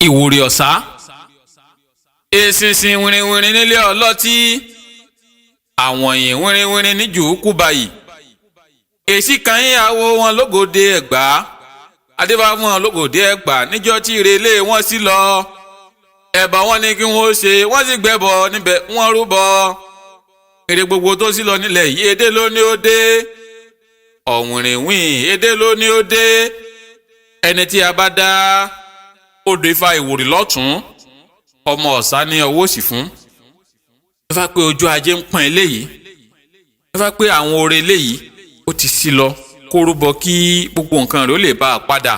Ìwòrì ọ̀sá, eṣinṣin wìrìwìrì nílé ọlọ́tí, àwọ̀nyìn wìrìwìrì níjù kú báyìí. Èsì kan yín àwo wọn lógòde Ẹ̀gbá, adébá fún wọn lógòde Ẹ̀gbá níjọ́ tí ìrẹ̀lẹ̀ wọn sí lọ. Ẹ̀bà wọn ní kí wọ́n ṣe, wọ́n sì gbẹ́bọ níbẹ̀, wọ́n rúbọ. Èrè gbogbo tó sí lọ nílẹ̀ yìí, edé ló ní ó dé. Ọ̀wìnrìnwìn, edé ló ní ó dé. Ẹni tí a bá dá odò ifá Ìwòrì lọ́tún, ọmọ ọ̀sá ní ọwọ́ òsì fún. Ẹ fà pé ojú ajé ń pọ́n eléyìí, ẹ fà pé àwọn oore eléyìí ó ti sí lọ, kó rúbọ kí gbogbo nǹkan rẹ̀ ó lè bá a padà,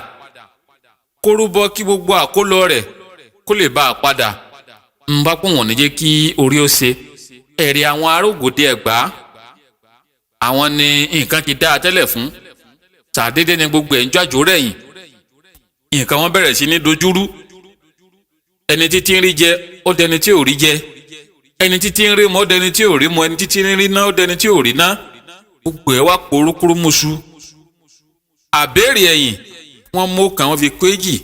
kó rúbọ kí gbogbo àkólọ rẹ̀ kó lè bá a padà. Ń bá pọ̀ wọ́n ní jẹ́ kí orí ó ṣe ẹ̀rí. Àwọn arógòdé Ẹ̀gbá, àwọn ni nǹkan ti dáa tẹ́lẹ̀ fún. Ṣàdédé ni gbogbo ẹ̀ ń jọ́jọ́ rẹ̀yìn, nǹkan wọn bẹ̀rẹ̀ sí ní dojúrú. Ẹni títí ń rí jẹ, ó dẹni tí ò rí jẹ. Ẹni títí ń rí mu, ó dẹni tí ò rí mu. Ẹni títí ń rí ná, ó dẹni tí ò rí ná. Gbogbo ẹ̀ wá porúkúrú muṣu. Àbẹ́rẹ́ ẹ̀yìn wọ́n mú kàn, wọ́n fi kéjì,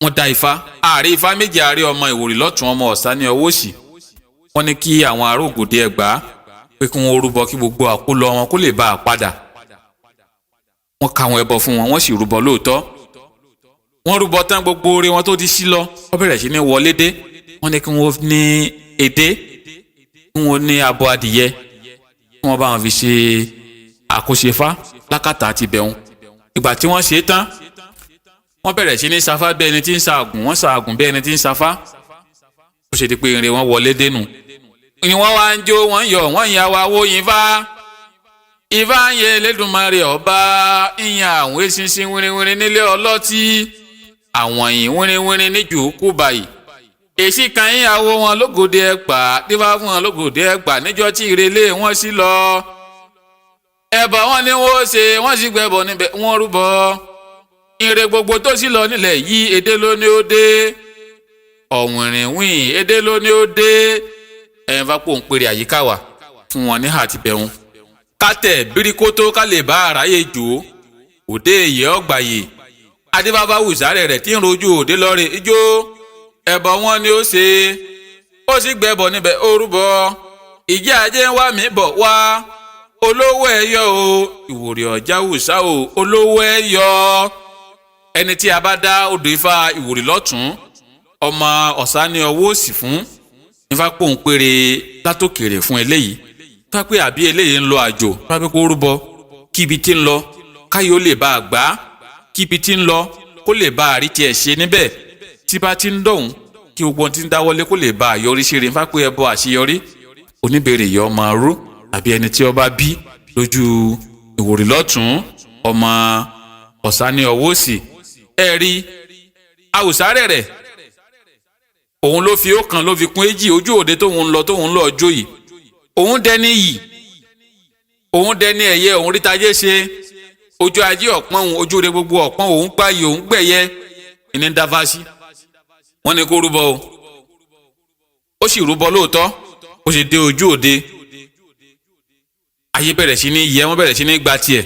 wọ́n da ifá. Ààrẹ ifá méjì, ààrẹ ọmọ Ìwòrì lọ́tún, ọmọ ọ̀sá ní ọwọ́ òsì. Wọ́n ní kí àwọn arógòdé Ẹ̀gbá pé kí wọ́n rúbọ kí gbogbo àkólọ wọn kó lè bá a padà. Wọ́n ka àwọn ẹbọ fún wọn, wọ́n sì rúbọ lóòótọ́. Wọ́n rúbọ tán, gbogbo oore wọn tó ti sí lọ, wọ́n bẹ̀rẹ̀ sí ní wọlé dé. Wọ́n ní kí wọ́n ní edé, kí wọ́n ní abo adìyẹ, kí wọ́n bá wọn fi ṣe àkóṣefá lákàtà àti bẹ̀rùn. Ìgbà tí wọ́n ṣe é tán, wọ́n bẹ̀rẹ̀ sí ní safá bí ẹni tí ń ṣaàgùn, wọ́n ṣaàgùn bí ẹni tí ń safá. Ó ṣe di pé irin wọn wọlé dénú ni wọ́n wá ń jó, wọ́n ń yọ̀, wọ́n ń ya wa wó yin fá. Ifá ń yẹ Elédùmarè ọba ìyàn àwọn eṣinṣin wìrìwìrì nílé ọlọ́tí, àwọn yìí wìrìwìrì níjù kú báyìí. Èsì kan yín àwo wọn lógòdè Ẹ̀gbá, dífá fún wọn lógòdè Ẹ̀gbá níjọ́ tí ìrẹ̀lẹ̀ wọn sí lọ. Ẹbọ wọn ni wọ́n ṣe, wọ́n sì gbẹ́bọ níbẹ̀, wọ́n rúbọ. Ire gbogbo tó sì lọ nílẹ̀ yìí, edé ló ní ó dé. Ọ̀wìnrìnwìn, edé ló ní ó dé. Ẹ̀yìn fapò ń pèrè àyíká wa fún wọn ní àtibẹ̀hún. Kátẹ̀ bíríkótó ká lè bá aráyé jò ó. Òde èyẹ ọgbàyè, adébábá wùsàrẹ̀ rẹ̀ tí ń rojú òde lọ́rẹ̀ ijó. Ẹbọ wọn ni ó ṣe, ó sì gbẹ́bọ níbẹ̀, ó rúbọ. Ìjẹ́ ajé ń wá mi bọ̀ wá, olówó ẹyọ o. Ìwòrì ọ̀já wùsà o, olówó ẹyọ. Ẹni tí a bá dá odò ifá Ìwòrì lọ́tún, ọmọ ọ̀sá ní ọwọ́ òsì fún, ifá pòǹpèrè látòkèrè fún eléyìí. Fá pé àbí eléyìí ń lọ àjò, fá pé kó rúbọ kí ibi tí ń lọ káyọ̀ ó lè bá a gbá, kí ibi tí ń lọ kó lè bá a rí tiẹ̀ ṣe níbẹ̀, tí bá ti ń dọ̀hún, kí gbogbo ohun tí ń dáwọ́lé kó lè bá a yọrí sí rere. Fá pé ẹbọ àṣeyọrí oníbèrè yọ ọmọ rú, àbí ẹni tí ọba bí lójú Ìwòrì lọ́tún, ọmọ ọ̀sá ní ọwọ́ òsì. Ẹ rí àwùsárẹ̀ rẹ̀, òun ló fi ọ̀kan ló fi kún èjì. Ojú òde tóun ń lọ, tóun ń lọ ọjọ́ yìí, òun dẹni yìí, òun dẹni ẹ̀yẹ, òun rí tajé ṣe. Ojú ajé ọ̀pọ̀n òun, ojú rẹ gbogbo ọ̀pọ̀n òun, gbáyé òun gbẹ̀yẹ ìní ń dáfá sí. Wọ́n ní kó rúbọ o, ó sì rúbọ lóòótọ́. Ó sì dé ojú òde, ayé bẹ̀rẹ̀ sí ní yẹ, wọ́n bẹ̀rẹ̀ sí ní gba tiẹ̀.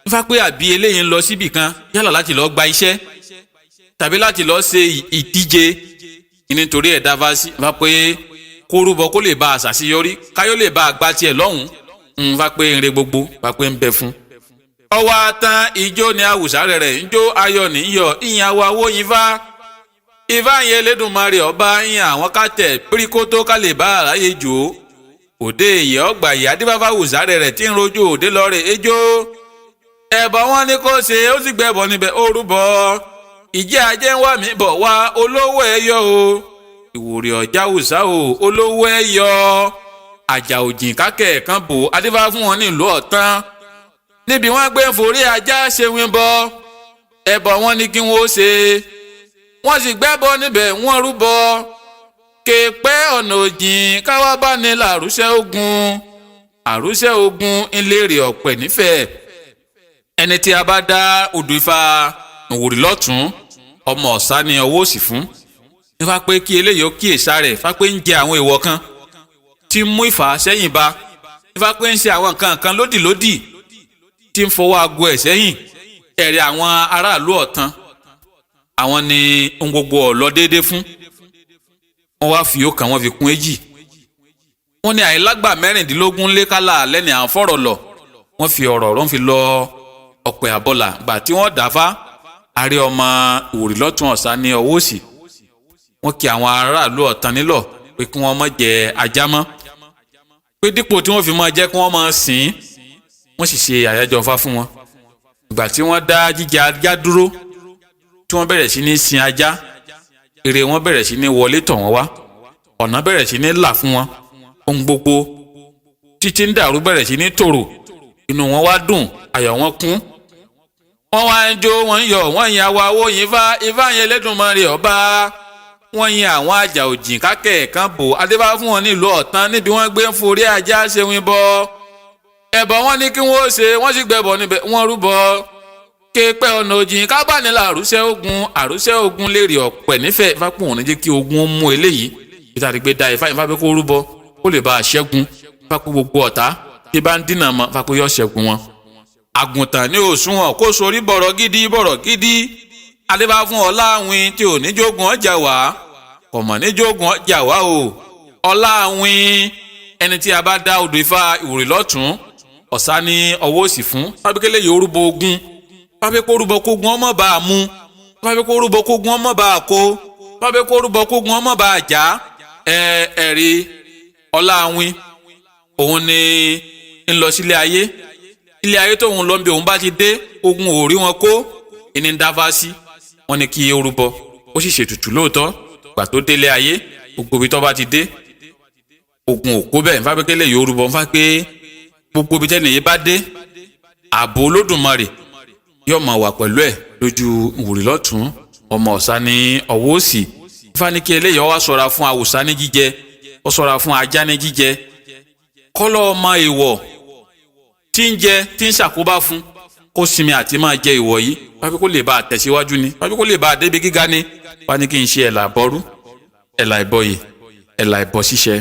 Nífa pé àbí eléyìí ń lọ síbì kan, yálà láti lọ́ọ́ gba iṣẹ́ tàbí láti lọ́ọ́ ṣe ìdíje, nítorí ẹ̀ dáfá sí. Nífa pé kó rúbọ kó lè bá a ṣàṣeyọrí, káyọ̀ lè bá a gba tiẹ̀ lọ́hùn-ún. Nfa pé ire gbogbo fa pé ń bẹ fún. Ọwọ́ atan ijó ni àwùsá rẹ̀ rẹ̀ ń jó, ayọ̀ níyọ̀ ìyẹn àwọ̀ awóyin fá. Ifá yẹn Elédùmarè ọba ìyẹn àwọn kátẹ̀ píríkótó ká lè bá àráyé jò ó. Òde ìyẹ́ ọgbà ìyá, adébáfá wùsàrẹ̀ rẹ̀ tí ń rojú òde lọ́rẹ̀ ejò. Ẹ̀bọ wọn ní kó ṣe, ó sì gbẹ́bọ níbẹ̀, ó rúbọ. Ìjẹ́ ajé ń wá mi bọ̀ wá, olówó ẹyọ o. Ìwòrì ọ̀já wùsà o, olówó ẹyọ. Àjà òjìn kákẹ́ kan bò, adébáfá fún wọn nílùú ọ̀tán níbi wọ́n gbé ń forí ajá ṣe wí bọ. Ẹbọ wọn ní kí wọ́n ó ṣe, wọ́n sì gbẹ́bọ níbẹ̀, wọ́n rúbọ. Kèpẹ́ ọ̀nà òjìn káwá bá ní làrúṣẹ́ ogun, àrúṣẹ́ ogun ńlẹ́rè ọ̀pẹ̀ nífẹ̀ẹ́. Ẹni tí a bá dá odò ifá Ìwòrì lọ́tún, ọmọ ọ̀sá ní ọwọ́ òsì fún, nífa pé kí eléyìí ó kíyèsá rẹ̀. Fá pé ń jẹ àwọn èèwọ̀ kan tí ń mú ìfà sẹ́yìn bá, nífa pé ń ṣe àwọn nǹkan kan lódìlódì tí ń fọwọ́ aago ẹ̀ sẹ́yìn. Ẹ̀rí àwọn aráàlú ọ̀tán. Àwọn ni ohun gbogbo ọ̀lọ́ déédéé fún. Wọ́n wá fi ọ̀kan, wọ́n fi kún èjì. Wọ́n ní àìlágbà 16 lé kálá lẹ́ni à ń fọ̀rọ̀ lọ. Wọ́n fi ọ̀rọ̀ wọ́n fi lọ ọ̀pẹ̀ àbọ̀là gbà tí wọ́n dáfá àrí ọmọ ìwòrì lọ́tún, ọ̀sá ní ọwọ́ òsì. Wọ́n kí àwọn aráàlú Ọ̀tàn nílọ̀ pé kí wọ́n má jẹ ajá mọ́, pé dípò tí wọ́n fi máa jẹ́ kí wọ́n máa sìn ín. Wọ́n sì ṣe àyájọ́ Ifá fún wọn. Ìgbà tí wọ́n dá jíjẹ ajá dúró, tí wọ́n bẹ̀rẹ̀ sí ní sin ajá, èrè wọn bẹ̀rẹ̀ sí ní wọlé tọ̀ wọ́n wá, ọ̀nà bẹ̀rẹ̀ sí ní là fún wọn, ohun gbogbo títí ń dàrú bẹ̀rẹ̀ sí ní tòrò, inú wọn wá dùn, ayọ̀ wọn kún. Wọ́n wá ń jó, wọ́n ń yọ̀, wọ́n yin àwa owó yin Ifá, Ifá yẹn Ẹlẹ́dùmarè ọba. Wọ́n yin àwọn àjà òjìn kákẹ́ kan bò adébá fún wọn nílùú Ọ̀tán níbi wọ́n gbé ń forí ajá ṣeun bọ ẹ̀bọ̀. Wọn ní kí wọ́n ó ṣe, wọ́n sì gbẹ̀bọ̀ níbẹ̀, wọ́n rúbọ kéèpẹ́ ọ̀nà òjìn kábàánilà àrúṣẹ́ ogun, àrúṣẹ́ ogun lérè ọ̀pẹ̀ nífẹ̀ẹ́. Ifá pò wọ́n ní jẹ́ kí ogun ó mú eléyìí pété àdìgbé da Ifá, Ifá pé kó rúbọ kó lè bá a ṣẹ́gun. Ifá pé gbogbo ọ̀tá tí bá ń dínà mọ́, Ifá pé yọ ṣẹ́gun wọn. Àgùntàn ní òṣùwọ̀n kó sorí bọ̀rọ̀ gidi bọ̀rọ̀ gidi. Adébá fún ọláwìn tí ò níjógun ọjà wá, kọ̀mọ̀ níjógun ọjà wá o. Ọláwìn ẹni tí a bá dá odò Ifá ìwòrì lọ́tún, ọ̀sá ní ọwọ́ òsì fún fábíkẹ́lẹ́ yìí, orúbọ ogun fábí kó rúbọ kógun ọmọ bá a mú, fábí kó rúbọ kógun ọmọ bá a kó, fábí kó rúbọ kógun ọmọ bá a já. Ẹ ẹ̀rí ọláwìn òun ni ń lọ sílé ayé, ilé ayé tóun lọ bí òun bá ti dé, ogun ò rí wọn kó ìní ń dáfá sí. Wọn ní kí ó rúbọ, ó sì ṣètùtù lóòótọ́. Gbà tó délé ayé, gbogbo ibi tó bá ti dé, ogun ò kó bẹ́ẹ̀. Nfa pé kélé yìí ó rúbọ, nfa pé gbogbo ibi tẹ́lẹ̀ yìí bá dé, ààbò Olódùmarè yóò máa wà pẹ̀lú ẹ̀ lójú ìwòrì lọ́tún, ọmọ ọ̀sá ní ọwọ́ òsì. Nfa ní kí eléyìí wá ṣọ́ra fún awùsá ní jíjẹ, ó ṣọ́ra fún ajá ní jíjẹ, kọ́lọ́ ọmọ ìwọ̀ tí ń jẹ tí ń ṣàkóbá fún, kó sinmi àti máa jẹ ìwọ̀ yìí, wábí kó lè bá a tẹ̀síwájú ni, wábí kó lè bá a débi gíga ni. Wá ní kí n ṣe ẹ̀là ìbọrú, ẹ̀là ìbọyè, ẹ̀là ìbọ ṣíṣẹ.